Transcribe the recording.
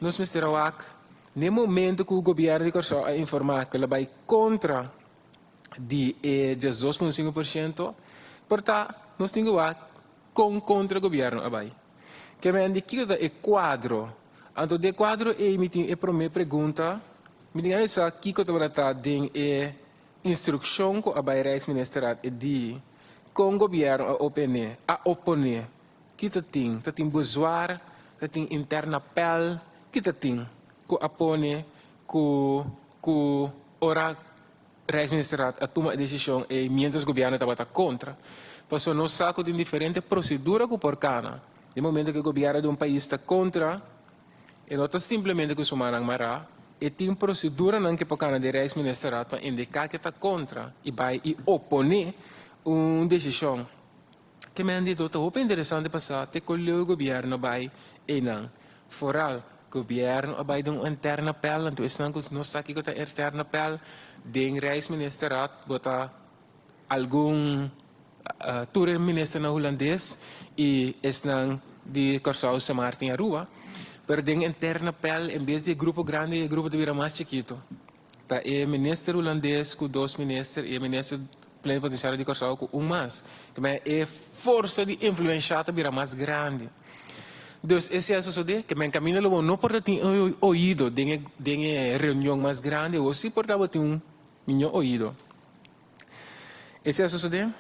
Nos mester a wak na e momento ku gobièrnu di Kòrsou a informá ku el a bai kontra di e 12,5%, por ta nos tin ku wak kon kontra gobièrnu a bai. Ke men di kiko ta e kuadro? Anto den e kuadro ei mi tin e promé pregunta, mi tin a sa kiko tabata ta den e instrukshon ku a bai Rijksministerraad e di kon gobièrnu a opené, a oponé. Ki ta tin? Ta tin bezwaar? Ta tin interne appèl? Ki ta tin ku a pone ku ku ora Rijksministerraad a tuma e desishon ei miéntras gobièrnu tabata kontra? Pasobra nos sa ku tin diferente prosedura ku por kana. Den momento ku e gobièrnu di un pais ta kontra, e no ta simplemente ku su mannan mará, e tin proseduranan ku por kana den Rijksministerraad pa indiká ku e ta kontra i bai i oponé un desishon. Ke men di ta hopi interesante pa sa te kon leu gobierno bai einan. Foral, gobierno a bai den un interne appel, anto esnan ku no sa kiko ta interne appel, den Rijksministerraad bo ta algun tur e ministernan hulandes i esnan di Kòrsou, Sint Maarten i Aruba. Pero den interne appel en bes di e grupo grandi e grupo ta bira mas chikitu. Ta e minister hulandes ku dos minister i e minister plenipotensiario di Kòrsou ku un mas. Ke e forsa di influenshá ta bira mas grandi. Dus esei a sosodé, ke men kaminda lo bo no por ta tin un oido den e den e reunion mas grandi, bo sí por tabata tin un mihó oido. Esei a sosodé.